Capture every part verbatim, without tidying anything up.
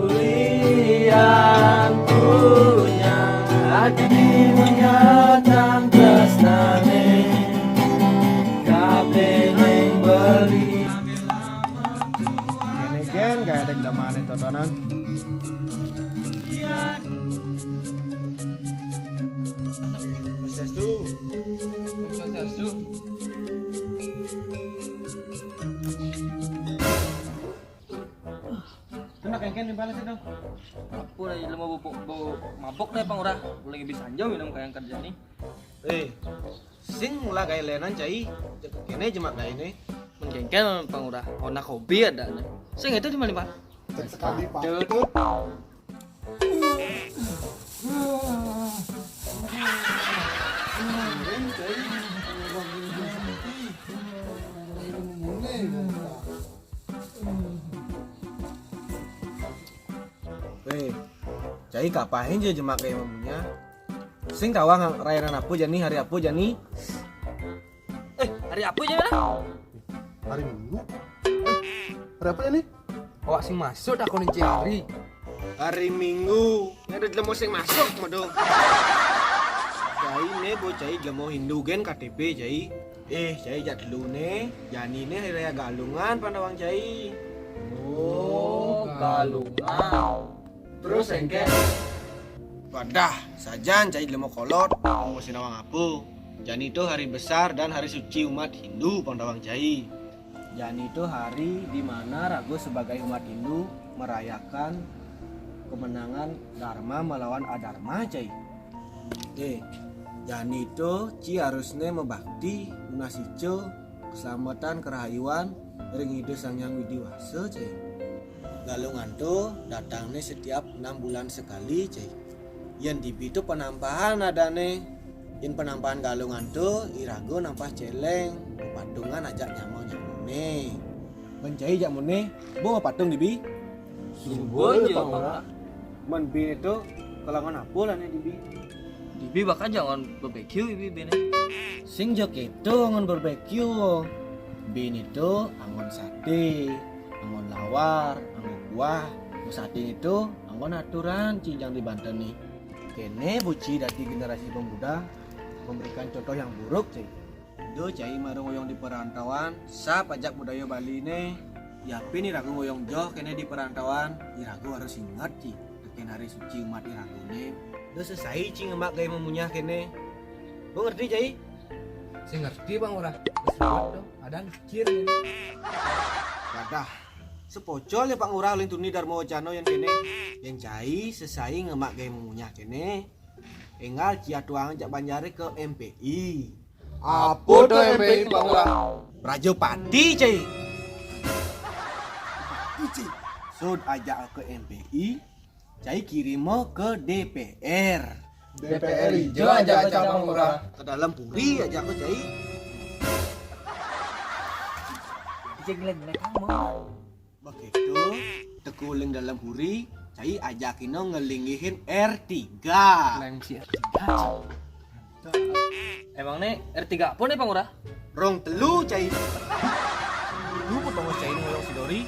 Ulian punya hati menyatang tresnane, kabeh ning beli. Ngene gen kayak ada jaman tontonan. Swastiastu. Swastiastu. Kena kengken di balas itu. Aku lagi lemah bubuk, bau mabuk deh, Pang Urah. Aku lagi bisa aja minum kayak kerja nih. Eh, sing mula gaya lenan, cai. Kene jemak gaya ini. Men kengken, Pang Urah. Ona kopi ada nih. Sing itu di mana, Pak? Sekali, Pak. Tuh. Weh, cai kapahin je jemak kayak mamunya. Sing kawang rayanan apa jani, hari apa jani? Eh, hari apa je lah? Hari Minggu. Eh, hari apa ini? Awak sing masuk aku nih hari. Hari Minggu. Ada jelema sing masuk, modong. Cai ne, bo cai jelema Hindu gen K T P, cai. Eh, cai jak dulu ne. Jani ne hari raya Galungan pandawang cai. Oh, Galungan. Terus engke? Wadah, sajan cai jelema kolot. Mau sinawang apa? Jani itu hari besar dan hari suci umat Hindu pandawang cai. Jani itu hari di mana rago sebagai umat Hindu merayakan kemenangan Dharma melawan Adharma, cai. Eh, jani itu ci harusnya mebakti, nunas ica, keselamatan, kerahayuan, ring Ida Sang Hyang Widi Wasa, cai. Galungan tu datangne setiap enam bulan sekali, cai. Yen dibi tu penampahan adane. Yen penampahan Galungan tu irago nampah celeng, patungan ajak nyama-nyamane. Men cai jak mune, bo patung dibi? Suba je, Pak Lurah. Men bi tu kelangan apa lah ne dibi? Dibi bakal jangan barbeque ibi bene. Sing jo keto angon barbeque. Bini tu angon sate, angon lawar, angon kuah. Sate itu angon aturan ci jang di Banten ni. Kene buci dadi generasi pemuda memberikan contoh yang buruk, ci. Do cai marung oyong di perantauan, sap ajak budaya Bali ne. Yapi ni ragu oyong joh kene di perantauan, iragu harus ingat ci. Teken hari suci umat iragu ne. Do sesai ci ngemak gaya memunyah kene. Bo ngerti, cai? Sing ngerti, Bang Urah. Wis ruwet to. Ada mikir. Wadah. Sepocol ya, Bang Urah, ulin tuni Darma Wacana yang kene. Yang cai sesai ngemak gaya memunyah kene. Enggal ci atuang jak banjare ke M P I. Apa to M P I, Bang Urah? Raja Pati, cai. Pati, cai. Sud ajak ke M P I. Cai kirim ke D P R. D P R ijo aja aja Bang Urah. Ke dalam puri aja aku, cai. Cek lek lek kamu. Begitu, tekuling dalam puri, cai ajakino ngelingihin R tiga. Leng si R tiga. Emang nih R tiga apa nih, Bang Urah? Rong telu, cai. Lu potong cai ngoyong si Dori.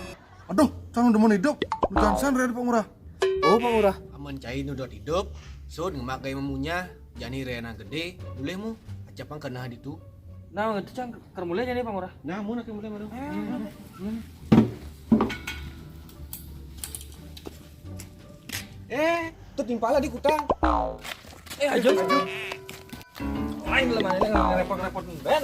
Aduh, calon demen hidup. Lu jangan sanre, Pak Ngurah. Oh, Pak Ngurah. Amun cai nudot hidup, sud ngemak gaya memunyah, jani rena gede, mulai mu, aja pang kena ditu. Nah, itu cang, ker mulai jani, Pak Ngurah. Nah, mun aku mulai baru. Eh, tu timpala di kutang. Eh, aja. Aja. Lain lemah ini ngerepot-repot ben.